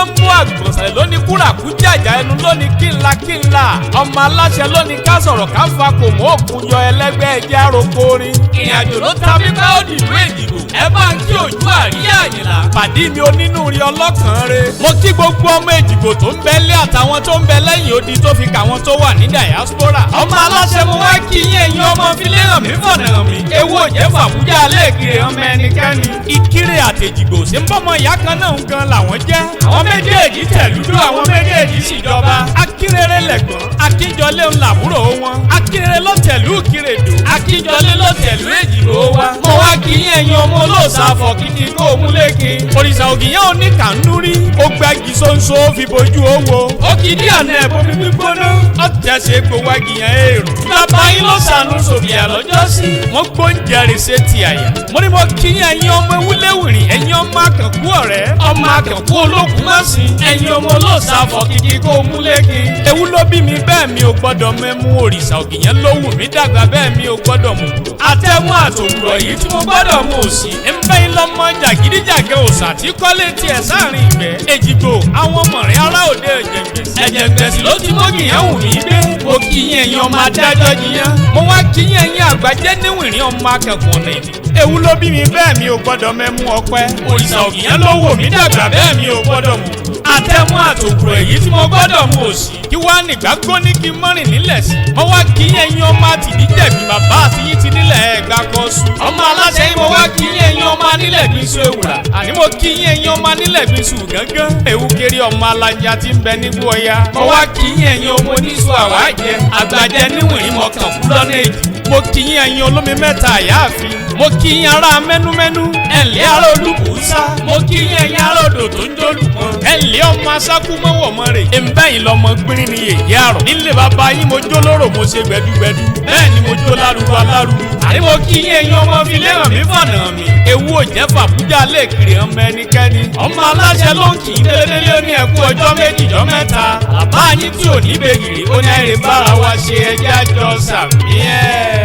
Jọ́mbó àgbọ̀nsẹ̀ lóní kúràkú jàjà ẹnu lóní kínla kínla. Ọmọ aláṣẹ lóní ká sọ̀rọ̀ ká fa kò mọ́ òkun yọ ẹlẹ́gbẹ́ ẹjẹ́ àròkọ orin. Ìrìn àjò ló ta mí ká ó dìlú Èjìgbò. Ẹ bá ń kí òjú àríyá Àyìnlá. Pàdí mi onínú rí ọlọ́kàn re. Mo kí gbogbo ọmọ Èjìgbò tó ń bẹ lé àtàwọn tó ń bẹ lẹ́yìn odi tó fi kàwọn tó wà ní diaspora. Ọmọ aláṣẹ mo wá kí yín ẹ̀yin ọmọ filé hàn mí fọ̀nà hàn mí. Ewu òjẹ́ fàbújá lẹ́ẹ̀kiri ọmọ ẹnikẹ́ni. Ìkírè àtèjìgbò ṣe ń bọ́mọ ìyá kan náà ń gan làwọn jẹ́. Àwọn méjèèjì tẹ̀lúdú, àwọn méjèèjì sì jọba. Akírere lẹ̀gbọ́n, Akíjọlé ń làbúrò wọn. Akírere ló tẹ̀lú Ìkirèdò, Akíjọlé ló tẹ̀lú Èjìgbò wa. Mo wá kí yín ẹ̀yin ọmọ olóòṣà fọ̀kìkì kó o múlékin. Òrìṣà ògìyàn oníkànnú rí. Ó gbẹ́gi ṣóńṣó fi bojú owó. Ó kì í dí àná ẹ̀bùn gbígbóná. Ó tẹ̀sẹ̀ gbowó agìyàn èrò. Bàbá yín ló ṣàánú sòfìà lọ́jọ́ sí. Wọ́n gbóúnjẹ rè ṣe ti àyà. Mo ní mo kí yín ẹ̀yin ọmọ ewúléwìrì, ẹ̀yin ọmọ akànkú ọ̀rẹ́. Ọmọ akànkú olókùn má sí. Ẹ̀yin ọmọ olóòṣà fọ̀kìkì kó o múlékin. Ewu ló bí mi bẹ́ẹ̀ mi ò gbọ́dọ̀ mẹ́mú. Òrìṣà ògìyàn ló wù mí dàgbà bẹ́ẹ̀ mi ò gbọ́dọ̀ mú. Àtẹ̀mú àtòkùrọ̀ yìí tí mo gbọ́dọ̀ mú òsì. Ń bẹ́ yín lọ́mọ jàgídíjàgẹ́ òòṣà tí kọ́lé tiẹ̀ sáàrin ìgbẹ́. Èjìgbò àwọn mọ̀rẹ́ ará òde ẹ̀jẹ̀gbèsì. Ẹ̀jẹ̀gbèsì ló ti mógìyàn wù mí gbé. Mo kí yín ẹ̀yin ọmọ adájọ́ jiyàn. Mo wá kí yín ẹ̀yin àgbàjẹ́ níwìnrín ọmọ akẹ́kọ̀ọ́ ọ̀nà èdè. Ewu ló bí mi bẹ́ẹ̀ mi ò gbọ́dọ̀ mẹ́mú ọpẹ́. Òrìṣà ògìyàn ló wò mí dàgbà bẹ́ẹ̀ mi ò gbọ́dọ̀ mú. Àtẹ̀mú àtòkùrọ̀ èyí tí mo gbọ́dọ̀ mú òsì. Kí wá nìgbà gbóní kí mọ́rìn nílẹ̀ sí. Mo wá kí yín ẹ̀yin ọmọ àtìdíjẹ̀bí bàbá àti yín ti nílẹ̀ ẹ̀gbá kan sùn. Ọmọ aláṣẹ yín mo wá kí yín ẹ̀yin ọmọ anílẹ̀ gbin su ewùrà. Àní mo kí yín ẹ̀yin ọmọ anílẹ̀ gbin su gángan. Ewu kéré ọmọ alájà tí ń bẹ nígbó ọya. Mo wá kí yín ẹ̀yin ọmọ oníṣu àwájẹ. Àgbàjẹ níwìnrín mọ kàn kú lọ́nà èjì. Mo kí yín ẹ̀yin olómi mẹ́ta àyáàfin. Mo kí yín ará mẹ́númẹ́nú. Ẹ̀ǹlẹ́ ará olúbùsá. Mo kí yín ẹ̀yin ará odò tó ń jólùpọ̀n. Ẹ̀ǹlẹ́ ọmọ asákú mọ́wọ́ mọ́ rè. Ẹ̀ǹbẹ́ yìí lọmọ gbìnrín ni èyí àrọ̀. Nílé bàbá yín mo jó lóró mo ṣe gbẹdúgbẹdú. Bẹ́ẹ̀ ni mo jó lárúgbó alárúgbó. Àní mo kí yín ẹ̀yin ọmọ fi lé hàn mí fọ̀nà hàn mí. Ewu ò jẹ́ fàbújá lè kiri ọmọ ẹnikẹ́ni. Ọmọ aláṣẹ ló ń kì í délédélé ó ní ẹ̀kú ọjọ́ méjì jọ́ mẹ́ta. Bàbá yín tí ò ní bègìrì ó ní àìrè bára wa ṣe ẹjẹ́ àjọ sàmí ẹ̀.